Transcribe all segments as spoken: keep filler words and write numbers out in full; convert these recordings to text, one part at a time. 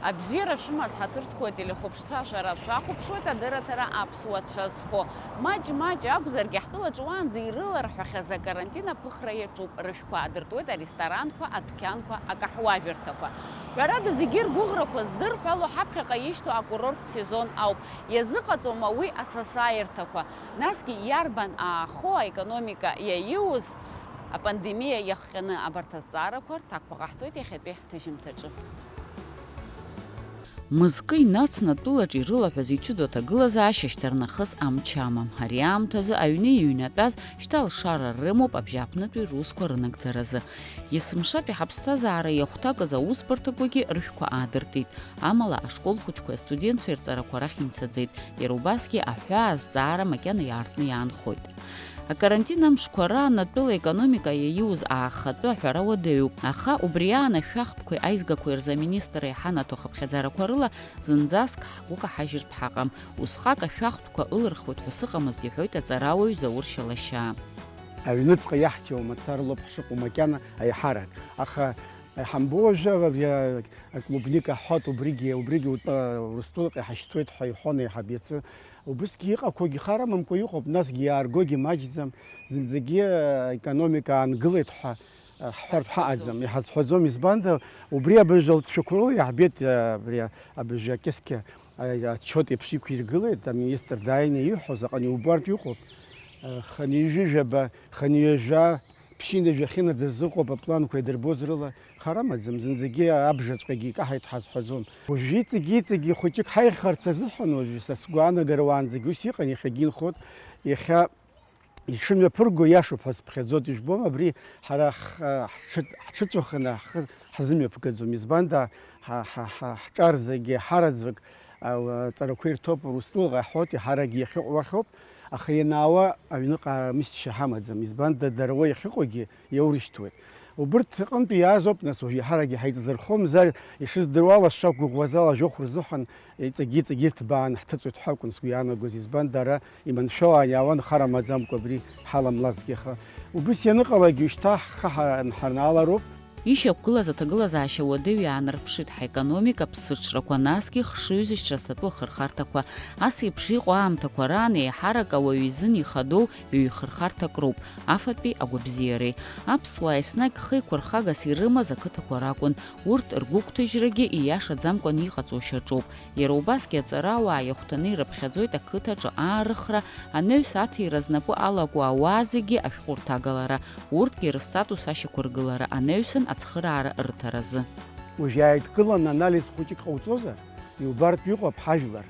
Абзиара шәымаз, ҳаҭыр зқәу ателехәаԥшцәа, шәара шәахәаԥшуеит адырраҭара Аԥсуа цәа зхо. Маҷ-маҷ акәзаргьы, ҳтәылаҿы уаанӡа ирыларҳәахьаз акарантин аԥыхра иаҿуп. Рышәқәа аадыртуеит аресторанқәа, адәқьанқәа, акаҳуажәырҭақәа. Ҳәарада, зегьы ргәыӷрақәа здырҳәало ҳаԥхьаҟа ишьҭоу акурорттә сезон ауп. Иазыҟаҵома уи асасааирҭақәа? Насгьы иарбан аахо аекономика иаиуз апандемиа иахҟьаны? Абарҭ азҵаарақәа рҭакқәа ҟаҳҵоит иахьатәи ҳҭыжьымҭаҿы. Мызкы инацны атәылаҿ ирылаҳәаз иҷыдоу аҭагылазаашьа шьҭарнахыс амч амам. Ари аамҭазы аҩны иҩнатәаз шьҭа алшара рымоуп абжьааԥнытәи русқәа рынагӡаразы. Есымшатәи ҳаԥсҭазаара иахәҭакыз аусбарҭақәагьы рышәқәа аадыртит. Амала ашкол хәыҷқәеи астудентцәеи рҵарақәа рахь имцаӡеит. Иара убасгьы аҳәаа азҵаара макьана иаартны иаанхоит. Акарантин амшқәа раан атәыла економика иаиуз аахатәы аҳәара уадаҩуп, аха убри аан ашәахтәқәеи аизгақәеи рзы аминистр иҳанаҭо ахыԥхьаӡарақәа рыла зынӡаск ҳгәы каҳажьыртә ҳаҟам. Усҟак ашәахтәқәа ылырхуеит ҳәа сыҟамызт, иҳәоит аҵарауаҩ Заур Шьалашьаа. Аҩныҵҟа иаҳҭиуа мацара лоуп ҳшыҟоу макьана аиҳарак. Аха ҳамбо уажәы абри аклубника ҳҳәоит, убригьы, убригьы утәа Урыстәылаҟа иҳашьҭуеит ҳәа иҳәон еиҳаб иацы. Убысгьы иҟақәоугьы хар амамкәа иҟоуп, насгьы иааргогьы маҷӡам, зынӡагьы аекономика аангылеит ҳәа ҳҳәартә ҳаҟаӡам, иҳазҳәаӡом, избанда, убри абыржәы алҵшәақәа рыла иаҳбеит, абри абыржәы акьыскьа, а, отчет еиԥш иқәиргылеит, аминистр дааины ииҳәо заҟа иубартә иҟоуп, а, хынҩажәи жәаба, хынҩажәа, ԥшьынҩажәа ахьынаӡаз ыҟоуп апланқәа идырбоз рыла, хар амаӡам, зынӡагьы абжаҵәҟьагьы икаҳаит ҳәа азҳәаӡом. Уажәы иҵегьы-иҵегьы хәыҷык ҳаихарц азыҳәан уажәы, са сгәаанагара уаанӡагьы ус иҟан, иахьагьы инхоит, иахьа Иҽымҩаԥырго иашоуп ҳәа сыԥхьаӡоит, ижәбома, абри ҳара ҳхы, ҳҽы-, ҳҽыҵәахны ҳхы ҳзымҩаԥгаӡом, избанда ҳа, ҳа, ҳа, ҳҿар зегьы ҳараӡәк, а, ҵарақәа ирҭоуп, Урыстәылаҟа иаҳҳәоит, иҳарагьы иахьыҟоу уахьоуп, аха ианаауа аҩныҟа аамышьҭшьа ҳамаӡам, избанда дара уа иахьыҟоугьы иаурышьҭуеит. Убырҭ рҟынтә иаазоуп, нас, уажә иаҳарагьы ҳаиҵазырхо, мзар ишыздыруа ала, сшақәгәыӷуаз ала, жәохә рзыҳәан иҵегьы-иҵегьы рҭбаан ҳҭыҵуеит ҳәа акәын сгәы иаанагоз, избан, дара иманшәалаан иаауан, хар амаӡамкәа абри ҳаламлазҭгьы, аха убыс ианыҟалагьы, шьҭа ҳхы ҳа-, ҳанаалароуп. Ишьақәгылаз аҭагылазаашьа уадаҩ иаанарԥшит, ҳаекономика аԥсыҽрақәа, насгьы хшыҩзышьҭра зҭатәу ахырхарҭақәа. Ас еиԥш иҟоу аамҭақәа раан еиҳарак ауаҩы изын ихадоу ҩ-хырхарҭак роуп, афатәи агәабзиареи. Аԥсуаа еснагь хы еиқәырхагас ирымаз ақыҭақәа ракәын, урҭ ргәыгәҭажьрагьы ииашаӡамкәан иҟаҵоу шьаҿоуп. Иара убасгьы аҵарауаа иахәҭаны ирыԥхьаӡоит ақыҭаҿы аарыхра, анаҩс аҭира знапы алаку ауаа зегьы ашәҟәы рҭагалара, урҭгьы рыстатус ашьақәыргылара анаҩсан ацхыраара рыҭаразы. Уажә иааидкыланы анализ хәыҷык ҟауҵозар, иубартә иҟоуп ҳажәлар.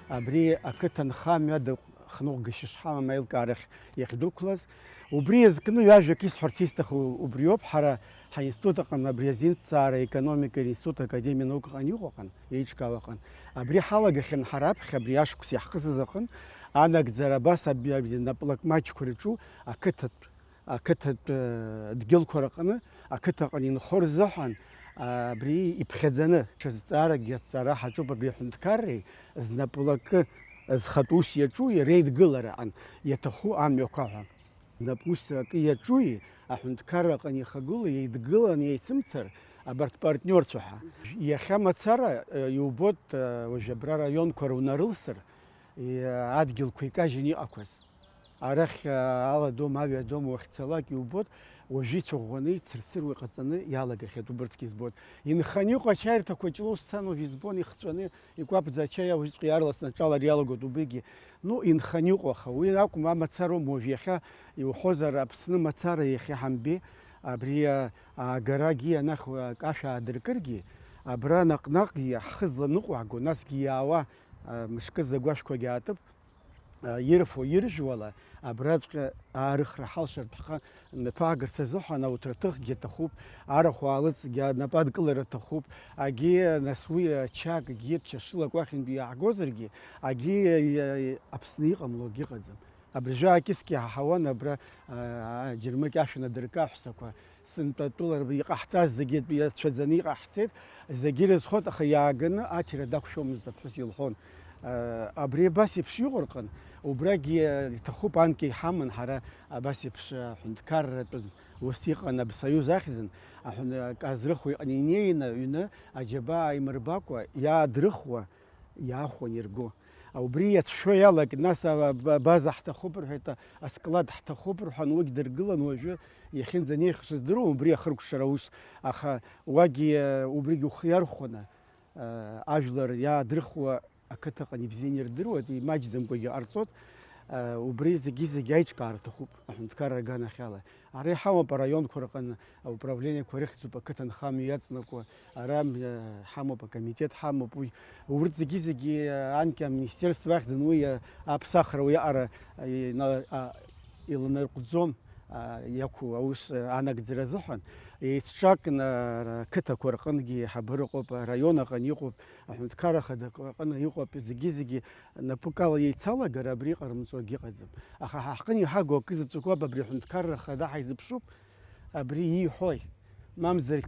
Абри ақыҭа нхамҩа дыҟ-, хныҟәгашьа шҳамам аилкаарахь иахьдәықәлаз. Убри иазкны ҩажәак исҳәарц исҭаху убриоуп, ҳара ҳаинститут аҟны абри азинҭҵаара аекономика институт академиа наукаҟны иҟоу аҟны, еиҿкаау аҟны. Абри ҳалагахьан ҳара аԥхьа абри ашықәс иаҳхысыз аҟны, анагӡара абас аб-, аб-, наплак маҷқәа рҿу ақыҭатә, ақыҭатә, э, дгьылқәа рҟны, ақыҭаҟны инхо рзыҳәан, а, абри иԥхьаӡаны, ҽазҵааракгьы аҭҵаара ҳаҿуп абри аҳәынҭқарреи, знаплакы зхатә ус иаҿуи реидгылараҟан иаҭаху амҩақәа ҳәа. Знап ус акы иаҿуи, аҳәынҭқарраҟны ихагылоу еидгыланы еицымцар, абарҭ партниорцәа ҳәа. Иахьа мацара, э, иубоит, э, уажә абра раионқәа рунарылсыр, э, адгьылқәа икажьын иҟақәаз. Арахь, э, аладом, аҩадом уахьцалак иубоит, уажәы ицәыӷәӷәаны, ицырцыруа иҟаҵаны иалагахьеит, убырҭгьы збоит. Инханы иҟоу ачаирҭақәа Ҷлоу сцан уажә избон, ихҵәаны, икәаԥӡа ачаи уажәҵәҟьа иаарласны аҿалар иалагоит убригьы. Ну, инханы иҟоу, аха уи акәым, амацароума уажә иахьа иуҳәозар, Аԥсны мацара иахьа ҳамбеи, абри, а, аагарагьы анахь, а, ашә аадыркыргьы, абра наҟ-наҟгьы ҳхы зланыҟәааго, насгьы иаауа, а, мышкы ззагәашәқәагьы аатып, а, ирфо иржәуала, абраҵәҟьа аарыхра ҳалшартә ҳхы мҩаԥаагарц азыҳәан ауҭраҭыхгьы аҭахуп, арахә аалыҵгьы анапы адкылара аҭахуп, агьи, нас, уи ачак, агьи чашылак уахьынтәи иааҳгозаргьы, агьи, а, Аԥсны иҟамло акгьы ыҟаӡам. Абыржәы аакьыскьа иаҳауан абра, а, а, џьармыкьа ашә надыркы аҳәсақәа, сынтәа атәыла иҟаҳҵаз зегьы иацәаӡаны иҟаҳҵеит, зегьы ирызхоит, аха иааганы аҭира дақәшәомызт, аԥҳәыс илҳәон. Абри абас еиԥш иҟоу рҟын, убрагьы иҭахуп, анкьа иҳаман ҳара абас еиԥш аҳәынҭқарратә ус иҟан, абсоюз ахьӡын, аҳәын-, азрыхуа иҟны инеины аҩны аџьабаа имырбакәа иаадрыхуа, иаахәон ирго. Убри иацәшәо иалагеит, нас а-, а-, абаза ҳҭахуп рҳәеит, а-, асклад ҳҭахуп рҳәан, уигь дыргылан уажәы, иахьынӡанеихьоу сыздыруам, убри ахыркәшара аус, аха уагьы, а, убригь ухы иархәаны, а, ажәлар иаадрыхуа ақыҭаҟны ибзианы ирдыруеит, имаҷӡамкәагьы ҟарҵоит, а, убри зегьы-зегьы аиҿкаара ҭахуп аҳәынҭқарра аганахьала. Ара иҳамоуп араионқәа рҟны ауправлениеқәа рыхьӡуп, ақыҭанхамҩа иаҵанакуа, ара, э, ҳамоуп, акомитет ҳамоуп, уи, урҭ зегьы-зегьы, э, анкьа аминистерство ахьӡын, уи, э, аԥсахра уи аҟара, э, ина-, а, иланарҟәӡом, а, иақәу аус, э, анагӡара азыҳәан. Еицҿакны, э, ақыҭақәа рҟынгьы еиҳабыра ыҟоуп, араион аҟны иҟоуп, аҳәынҭқарра ахадақәа рҟны иҟоуп, зегьы-зегьы напыкала еицалагар абри иҟарымҵо акгьы ыҟаӡам. Аха ҳа ҳҟны иҳагу акы заҵәык уаб, абри аҳәынҭқарра ахада ҳаизыԥшуп, абри ииҳәои? Мамзар,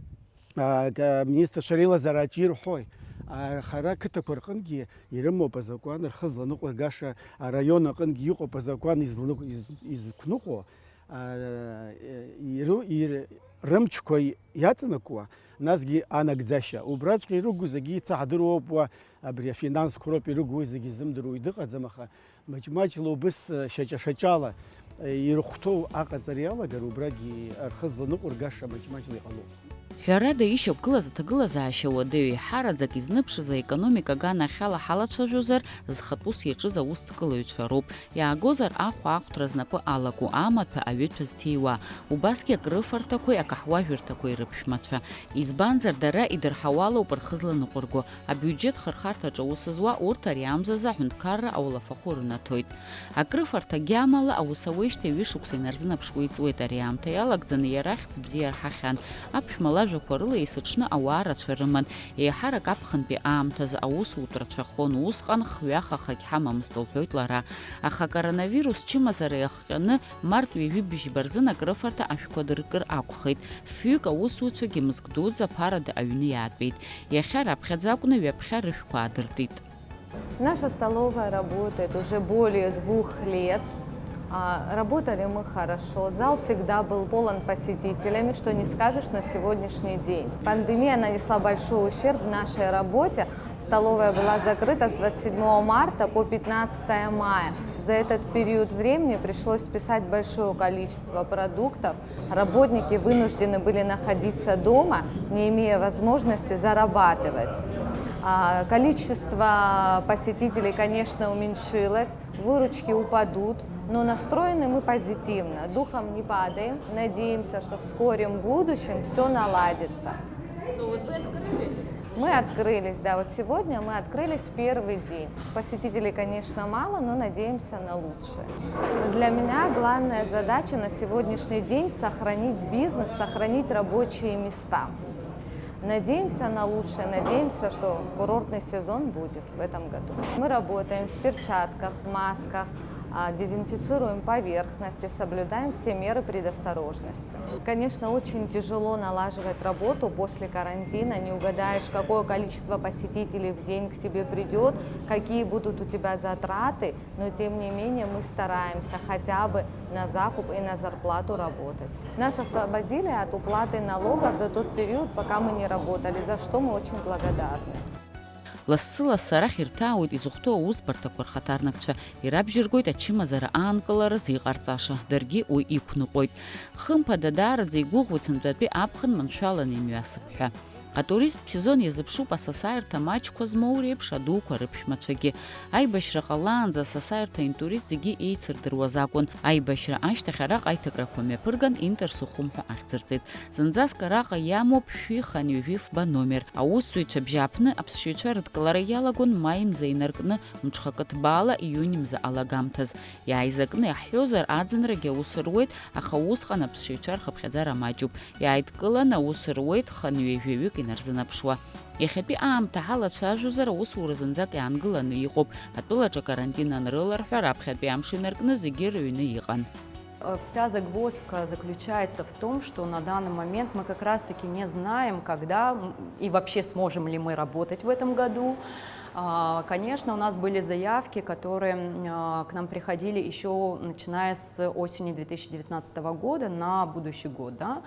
а, га-, аминистрцәа реилазаараҿы ирҳәои? А, хара ақыҭақәа рҟынгьы ирымоуп азакәан рхы зланыҟәыргаша, араион аҟынгьы иҟоуп азакәан изланыҟә-, из-, изықәныҟәо, а, иру-, ир-, рымчқәа иаҵанакуа, насгьы анагӡашьа. Убраҵәҟьа ирыгу зегьы ицаҳдыруоуп уа, абри афинансқәа роуп ирыгу, уи зегьы ззымдыруа уаҩ дыҟаӡам, аха маҷ-маҷла убыс, шьаҿа-шьаҿала ирыхәҭоу аҟаҵара иалагар, убрагьы рхы зланыҟәыргаша маҷ-маҷла иҟалоуп. Ҳәарада, ишьақәгылаз аҭагылазаашьа уадаҩ, еиҳараӡак изныԥшыз аекономика аганахьала ҳалацәажәозар, зхатә ус иаҿыз аусҭгылаҩцәа роуп. Иаагозар, ахәаахәҭра знапы алаку, амаҭәа аҩыҭәа зҭиуа, убасгьы акрыфарҭақәеи акаҳуажәырҭақәеи рыԥшәмацәа. Избанзар, дара идырҳауалоуп рхы зланыҟәырго. Абиуџьет хырхарҭаҿы аус зуа урҭ ари амзазы аҳәынҭқарра аулафахәы рынаҭоит. Акрыфарҭа агьамала аус ауеижьҭеи ҩышықәса инарзынаԥшуа иҵуеит. Ари аамҭа иалагӡаны иара ахьӡ бзиа рҳахьан. Аԥшәма лажәақәа рыла есыҽны ауаа рацәа рыман. Еиҳарак аԥхынтәи аамҭазы аусутә рацәахон. Усҟан хҩахахагь ҳамамызт, лҳәоит лара. Аха акоронавирус чымазара иахҟьаны март ҩажәи бжьба рзын акрыфарҭа ашәқәа дыркыр акәхеит. Фҩык аусуцәагьы мызк дуӡӡа ԥарада аҩны иаатәеит. Иахьа раԥхьаӡа акәны ҩаԥхьа рышәқәа аадыртит. Наша столовая работает уже более двух лет. А, работали мы хорошо. Зал всегда был полон посетителями, что не скажешь на сегодняшний день. Пандемия нанесла большой ущерб нашей работе. Столовая была закрыта с двадцать седьмого марта по пятнадцатое мая. За этот период времени пришлось списать большое количество продуктов. Работники вынуждены были находиться дома, не имея возможности зарабатывать. А, количество посетителей, конечно, уменьшилось, выручки упадут, но настроены мы позитивно, духом не падаем, надеемся, что в скором будущем всё наладится. Ну вот вы открылись. Мы открылись, да, вот сегодня мы открылись первый день. Посетителей, конечно, мало, но надеемся на лучшее. Для меня главная задача на сегодняшний день — сохранить бизнес, сохранить рабочие места. Надеемся на лучшее, надеемся, что курортный сезон будет в этом году. Мы работаем в перчатках, в масках, а, дезинфицируем поверхности, соблюдаем все меры предосторожности. Конечно, очень тяжело налаживать работу после карантина, не угадаешь, какое количество посетителей в день к тебе придёт, какие будут у тебя затраты, но тем не менее мы стараемся хотя бы на закуп и на зарплату работать. Нас освободили от уплаты налогов за тот период, пока мы не работали, за что мы очень благодарны. Лассы-лассы арахь ирҭаауеит изыхәҭоу аусбарҭақәа рхаҭарнакцәа, ирабжьыргоит ачымазара аанкылараз иҟарҵаша, даргьы уи иқәныҟәоит. Хымԥада, даараӡа игәыӷуеит сынтәатәи аԥхын маншәаланы имҩасып ҳәа. Атуристтә сезон иазыԥшуп асасааирҭа маҷқәа змоу реиԥш адуқәа рыԥшәмацәагьы. Аибашьра ҟалаанӡа асасааирҭа интурист зегьы еицырдыруаз акәын. Аибашьра ашьҭахь араҟа аиҭакрақәа мҩаԥырган, Интерсухум ҳәа ахьӡырҵеит. Зынӡаск араҟа иамоуп шәи хынҩажәи фба номер. Аусзуҩцәа абжьааԥны аԥсшьаҩцәа рыдкылара иалагон маи мза инаркны, мҽхакы ҭбаала иуни мза алагамҭаз. Иааизакны иаҳҳәозар, аӡынрагьы аус руеит, аха усҟан аԥсшьаҩцәа рхыԥхьаӡара маҷуп. Иааидкыланы аус руеит хынҩажәаҩык инарзынаԥшуа. Иахьатәи аамҭа ҳалацәажәозар, аусура зынӡак иаангыланы иҟоуп. Атәылаҿы акарантин анрыларҳәа, раԥхьатәи амш инаркны зегьы рыҩны иҟан. Вся загвоздка заключается в том, что на данный момент мы как раз-таки не знаем, когда, м, и вообще сможем ли мы работать в этом году. А, Конечно, у нас были заявки, которые м, а, к нам приходили еще начиная с осени две тысячи девятнадцатого года на будущий год, да,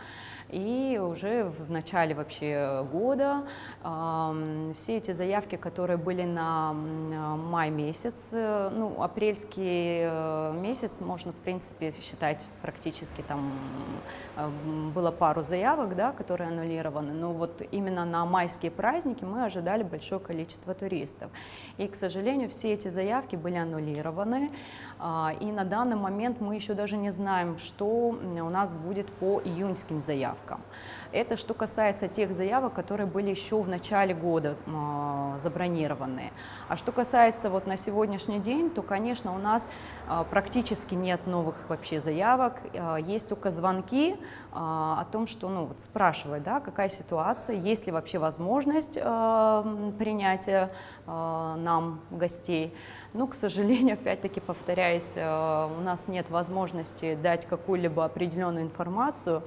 и уже в начале вообще года ам, все эти заявки, которые были на м, а, май месяц, э, ну, апрельский э, месяц можно, в принципе, считать практически там м, было пару заявок, да, которые аннулированы, но вот именно на майские праздники мы ожидали большое количество туристов. И, к сожалению, все эти заявки были аннулированы, а, и на данный момент мы еще даже не знаем, что м, у нас будет по июньским заявкам. Это что касается тех заявок, которые были еще в начале года м, забронированы. А что касается вот на сегодняшний день, то, конечно, у нас а, практически нет новых вообще заявок. А, Есть только звонки а, о том, что, ну, вот спрашивают, да, какая ситуация, есть ли вообще возможность а, м, принятия а, нам гостей. Ну, к сожалению, опять-таки повторяюсь, а, у нас нет возможности дать какую-либо определенную информацию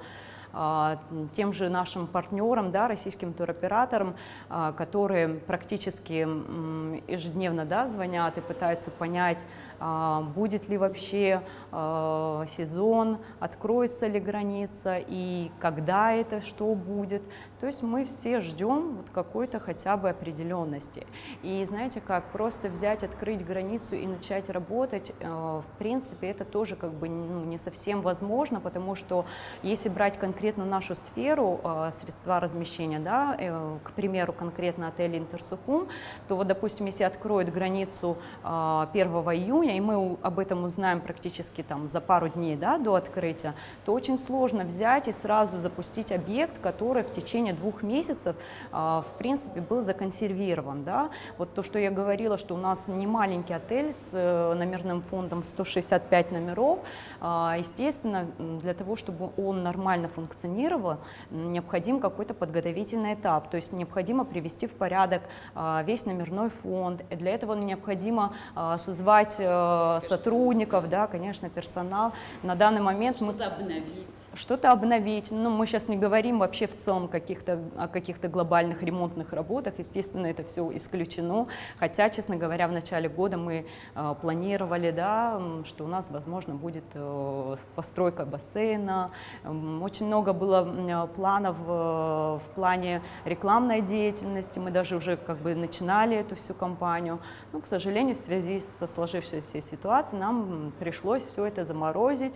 а, тем же нашим партнерам, да, российским туроператорам, а, которые практически м, ежедневно, да, звонят и пытаются понять, а, будет ли вообще а, сезон, откроется ли граница и когда это, что будет. То есть мы все ждем вот какой-то хотя бы определенности. И знаете как, просто взять, открыть границу и начать работать, э, в принципе, это тоже как бы ну, не совсем возможно, потому что если брать конкретно нашу сферу, э, средства размещения, да, э, к примеру, конкретно отель Интерсухум, то вот, допустим, если откроют границу э, первого июня, и мы у- об этом узнаем практически там за пару дней, да, до открытия, то очень сложно взять и сразу запустить объект, который в течение двух месяцев, а, в принципе, был законсервирован, да. Вот то, что я говорила, что у нас не маленький отель с э, номерным фондом сто шестьдесят пять номеров, а, естественно, м, для того, чтобы он нормально функционировал, м, необходим какой-то подготовительный этап, то есть необходимо привести в порядок а, весь номерной фонд. И для этого необходимо а, созвать э, сотрудников, да, конечно, персонал. На данный момент мы Что-то обновить. что-то обновить. Ну, мы сейчас не говорим вообще в целом каких-то, о каких-то глобальных ремонтных работах. Естественно, это все исключено. Хотя, честно говоря, в начале года мы э, планировали, да, м, что у нас, возможно, будет э, постройка бассейна. М, Очень много было м, э, планов э, в плане рекламной деятельности. Мы даже уже как бы начинали эту всю кампанию. Но, к сожалению, в связи со сложившейся ситуацией нам м, пришлось все это заморозить.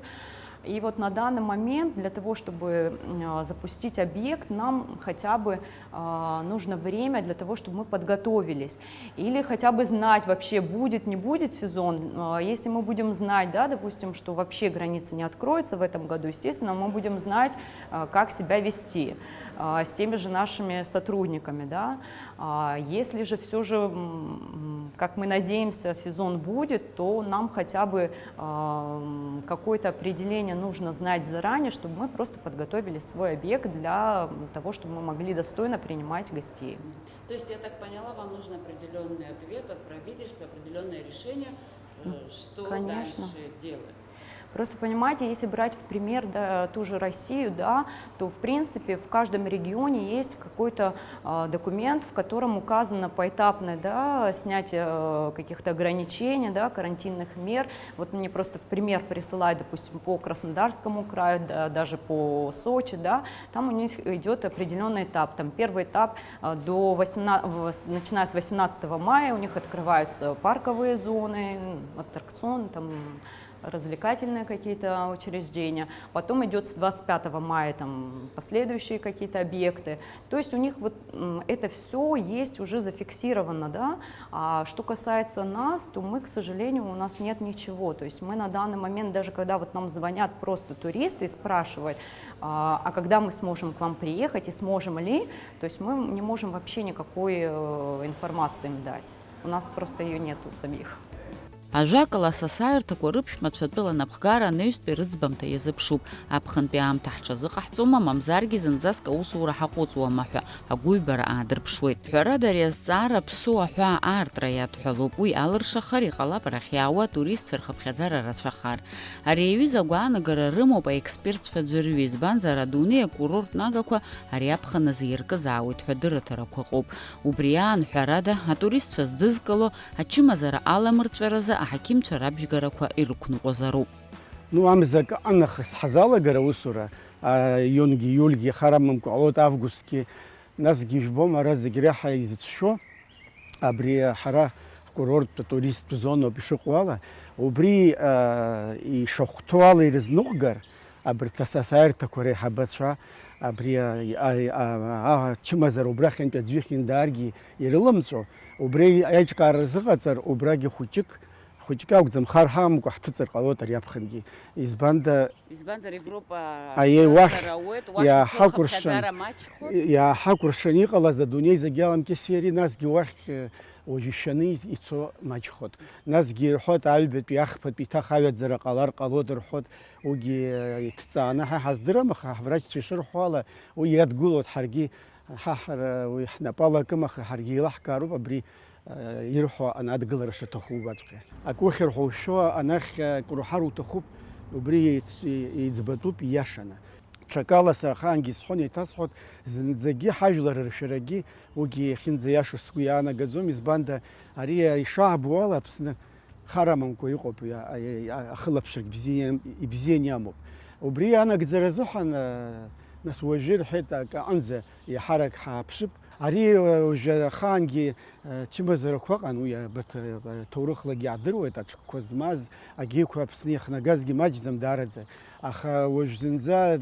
И вот на данный момент для того, чтобы м, запустить объект, нам хотя бы а, нужно время для того, чтобы мы подготовились. Или хотя бы знать вообще, будет, не будет сезон. А, Если мы будем знать, да, допустим, что вообще граница не откроется в этом году, естественно, мы будем знать, а, как себя вести а, с теми же нашими сотрудниками, да. А, Если же все же, м, как мы надеемся, сезон будет, то нам хотя бы а, м, какое-то определение нужно знать заранее, чтобы мы просто подготовили свой объект для того, чтобы мы могли достойно принимать гостей. То есть, я так поняла, вам нужен определенный ответ от правительства, определенное решение, э, что конечно. Дальше делать. Просто понимаете, если брать в пример да, ту же Россию, да, то в принципе в каждом регионе есть какой-то э, документ, в котором указано поэтапное да, снятие э, каких-то ограничений, да, карантинных мер. Вот мне просто в пример присылают, допустим, по Краснодарскому краю, да, даже по Сочи, да, там у них идет определенный этап. Там первый этап э, до восемнадцатого, начиная с восемнадцатого мая у них открываются парковые зоны, аттракционы, там развлекательные какие-то учреждения. Потом идет с двадцать пятого мая там последующие какие-то объекты. То есть у них вот это все есть уже зафиксировано, да. А что касается нас, то мы, к сожалению, у нас нет ничего. То есть мы на данный момент, даже когда вот нам звонят просто туристы и спрашивают, а, а когда мы сможем к вам приехать и сможем ли, то есть мы не можем вообще никакой э, информации им дать. У нас просто ее нет у самих. Ажәакала, асасааирҭақәа рыԥшәмацәа атәыла анапхгара анаҩстәи рыӡбамҭа иазыԥшуп, аԥхынтәи аамҭа ҳҽазыҟаҳҵома, мамзаргьы зынӡаск аусура ҳаҟәыҵуама ҳәа агәыҩбара аадырԥшуеит. Ҳәарада, ари азҵаара ԥсуа аҳәаа аартра иадҳәалоуп, уи алыршахар иҟалап арахь иаауа атуристцәа рхыԥхьаӡара рацәахар. Ари аҩыза агәаанагара рымоуп аекспертцәа ӡәырҩы, избанзар, адунеи акурорттә нагақәа ари аԥхын азы иркызаауеит ҳәа дырраҭарақәа ыҟоуп. Убри аан, ҳәарада, атуристцәа здызкыло, ачымазара аламырҵәаразы аҳақьымцәа рабжьгарақәа ирықәныҟәозароуп. Ну, амза акы анахыс ҳазалагар аусура, а, июнгьы, иульгьы хар амамкәа ҟалоит, августгьы, насгьы ижәбома, ара зегь реиҳа изыцәшәо, абри ҳара ҳкурорттә туристтә зонауп ишыҟоу ала, убри, а, ишахәҭоу ала ирызныҟәгар, абарҭ асасааирҭақәа реиҳабацәа, абри, а, а, а, а, ачымазара убрахьынтә аӡәы ихьын дааргьы ирылымҵәо, убри аиҿкаара рзыҟаҵар, убрагьы хәыҷык, хәыҷык акәӡам, хар ҳамамкәа ҳҭыҵыр ҟалоит ари аԥхынгьы. Избанда, Избанзар, Европа Аиеи, уахь ацара ауеит, уахь ицо иааҳакәыршан, хыԥхьаӡара маҷхоит. Иааҳакәыршан иҟалаз адунеи зегь аламкьыси иареи, насгьы уахь, э, уажә ишәаны ицо маҷхоит. Насгьы ирҳәоит, аҩбатәи, ахԥатәи иҭах аҩаӡара ҟалар ҟалоит рҳәоит, уигьы, э, иҭҵааны ҳа ҳаздырам, аха ҳврачцәа ишырҳәо ала, уи иадгылоит, ҳаргьы ҳа ҳара уи ҳнапы алакым, аха ҳаргьы еилаҳкаароуп абри, э, ирҳәо анадгылара шаҭаху убаҵәҟьа. Акы ухьыр ҳәа ушәо, анахь, э, круҳар уҭахуп, убри еиц-, еиҵбатәуп ииашаны. Ҽакала сара ахаангьы исҳәон, еиҭасҳәоит, зынӡагьы ҳажәлар ршәарагьы уигьы иахьынӡаиашоу сгәы иаанагаӡом, избанда, ари ишаабо ала Аԥсны хар амамкәа иҟоуп, иа-, иа-, иа-, ахылаԥшрагь бзиа, ибзианы иамоуп. Убри анагӡара азыҳәан, а, нас уажәы ирҳәеит, акы аҟынӡа иаҳарак ҳааԥшып. Ари, а, уажәы ахаангьы, а, чымазарақәа ыҟан, уи абарҭ, а, ҭоурыхлагьы иаадыруеит, аҽқәа змаз, агеиқәа Аԥсны иахнагазгьы маҷӡам даараӡа. Аха уажә зынӡа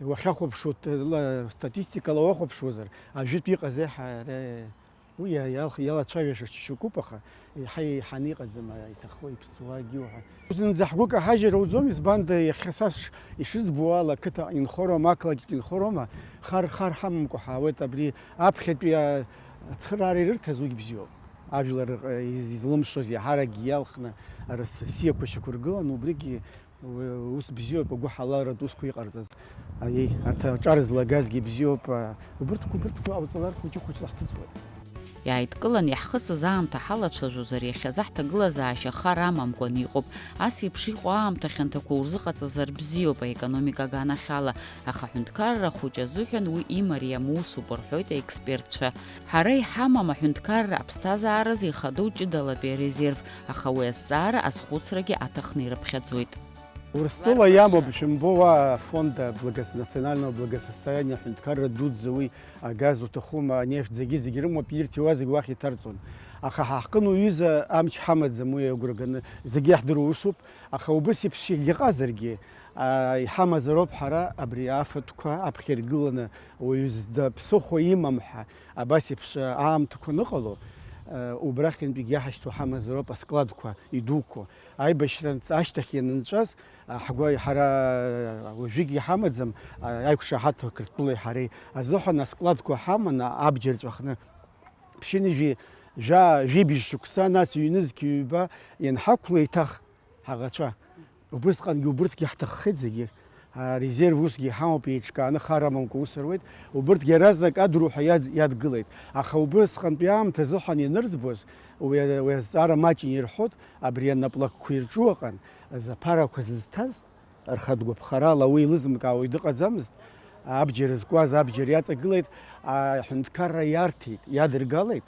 уахьахәаԥшуа, ла-, статистикала уахәаԥшуазар, ажәытә иҟаз еиҳа ара Уи иа-, иалх-, иалацәажәаша џьашьатәуп, аха еиҳа еиҳаны иҟаӡам, а, иҭахо, иԥсуагьы уҳәа. Зынӡа ҳгәы каҳажьыр ауӡом, избанда, иахьа са сш-, ишызбо ала, ақыҭа инхо роума, ақалақь инхо роума, хар, хар ҳамамкәа ҳаауеит, абри аԥхьатәи, а, ацхыраара ирырҭаз уигь бзиоуп. Ажәлар, а, из-, излымшоз иаҳаракгьы иалхны, арасырсиақәа шьақәыргылан, убригьы Уи ус бзиоуп, агәыҳалалратә усқәа иҟарҵаз. Аиеи, арҭ аҿар злагазгьы бзиоуп, а, убырҭқәа, убырҭқәа ҟауҵалар хәыҷы-хәыҷла ҳҭыҵуеит. Иааидкылан иаҳхысыз аамҭа ҳалацәажәозар, иахьазы ҳҭагылазаашьа хар амамкәан иҟоуп. Ас еиԥш иҟоу аамҭа хьанҭақәа урзыҟаҵазар бзиоуп, аекономика аганахьала, аха аҳәынҭқарра ахәыҷы азыҳәан уи имариам усуп, рҳәоит аекспертцәа. Ҳара иҳамам аҳәынҭқарра аԥсҭазааразы ихадоу ҷыдалатәи арезерв, аха уи азҵаара азхәыцрагьы аҭахны ирыԥхьаӡоит. Урыстәыла иамоуп, шәымбо, уа афонд благос-, национального благосостояния, аҳәынҭқарра дуӡӡа уи, агаз уҭахума, анефт, зегьы-зегьы рымоуп, ирҭиуа зегь уахь иҭарҵон. Аха ҳа ҳҟын уҩыза амч ҳамаӡам, уи агәра ганы, зегь иаҳдыруа усуп, аха убыс еиԥш иҟазаргьы, а, иҳамазароуп ҳара абри афатәқәа аԥхьа иргыланы, уаҩы зда ԥсыхәа имам ҳәа, абас еиԥш аамҭақәа аныҟало, а, убрахьынтәигьы иаҳашьҭоу ҳамазароуп аскладқәа идуқәа. Аибашьра анҵ-, ашьҭахь ианынҵәаз, а, ҳгәы, ҳара уажәыгь иҳамаӡам, а, аиқәшаҳаҭра Қырҭтәылеи ҳареи азыҳәан аскладқәа ҳаманы абџьар ҵәахны. Ԥшьынҩажәи жәа-, жәибжь шықәса, нас ҩнызқь ҩба ианҳақәла еиҭах ҳаӷацәа. Убысҟангьы убырҭгьы ҳҭаххеит зегьы. Арезерв усгьы иҳамоуп, еиҿкааны хар амамкәа ус руеит. Убырҭгьы иаразнак адруҳәа иад-, иадгылеит. Аха убысҟантәи аамҭа азыҳәан ианырӡбоз, уи, уи азҵаара маҷны ирҳәоит, абри анаплакқәа ирҿу аҟан, зыԥарақәа зызҭаз, рхатә гәаԥхарала уи илызымкаауа дыҟаӡамызт. Абџьар зкуаз абџьар иаҵагылеит, аҳәынҭқарра иарҭеит, иадыргалеит.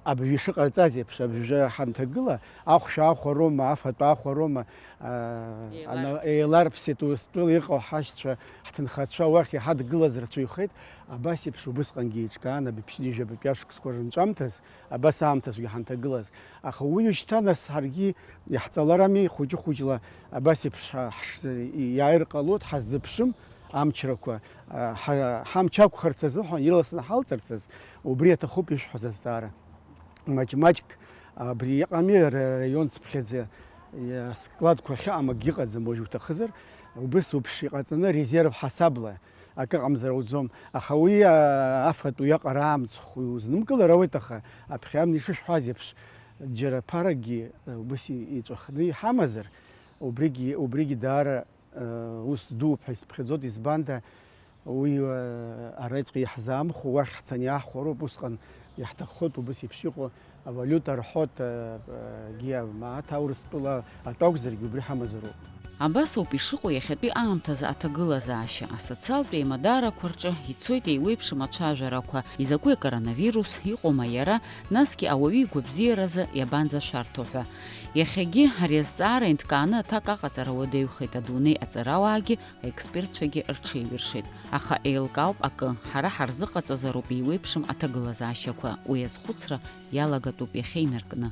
Абыржәы ишыҟарҵаз еиԥш, абыржәы ҳанҭагыла, ахәшә аахәароума, афатә аахәароума, а, ана-, еиларԥсеит. Еиларԥсеит, Урыстәыла иҟоу ҳашьцәа, ҳҭынхацәа уахь иҳадгылаз рацәаҩхеит, абас еиԥш убысҟангьы еиҿкаан, абиԥшьынҩажәабатәи ашықәсқәа рынҵәамҭаз, абас аамҭазгьы ҳанҭагылаз. Аха уи уажәшьҭа нас ҳаргьы иаҳҵаларами, хәыҷы-хәыҷла абас еиԥш ҳа-, ҳш-, иааир ҟалоит, ҳаззыԥшым амчрақәа, а, ҳа-, ҳамч ақәхарц азыҳәан, ирласны ҳалҵырц азы, убри аҭахуп ишәҳәаз азҵаара. Маҷ-маҷк абри иҟами, ара-, араион цыԥхьаӡа, иа-, складқәа ахьыҟам акгьы ыҟаӡам, уажә уҭахызар, убыс уԥш иҟаҵаны резерв ҳасабла акы ыҟамзар ауӡом. Аха уи, а, афатә уиаҟара амцхә узнымкылар ауеит, аха аԥхьа амни ишышәҳәаз еиԥш, Џьара ԥаракгьы, э, убас и-, иҵәахны иҳамазар, убригьы, убригьы даара, э, ус дууп ҳәа исыԥхьаӡоит, избанда уи, э, араҵәҟьа иаҳзаамхәо, уахь ҳцаны иаҳхәароуп, усҟан иаҳҭаххоит убас еиԥш иҟоу авалиута рҳәоит, э, э, гьы амааҭ аурыстәыла атәы акәзаргьы убри ҳамазароуп. Абас ауп ишыҟоу иахьатәи аамҭазы аҭагылазаашьа, асоциалтә еимадарақәа рҿы ицоит еиуеиԥшым ацәажәарақәа, изакәи акоронавирус, иҟоума иара, насгьы ауаҩы игәабзиаразы иабанӡашәарҭоу ҳәа. Иахьагьы ари азҵаара инҭкааны аҭак аҟаҵара уадаҩхеит адунеи аҵарауаагьы, аекспертцәагьы рҽеиҩыршеит. Аха еилкаауп акы, ҳара ҳарзыҟаҵазароуп еиуеиԥшым аҭагылазаашьақәа, уи азхәыцра иалагатәуп иахьа инаркны.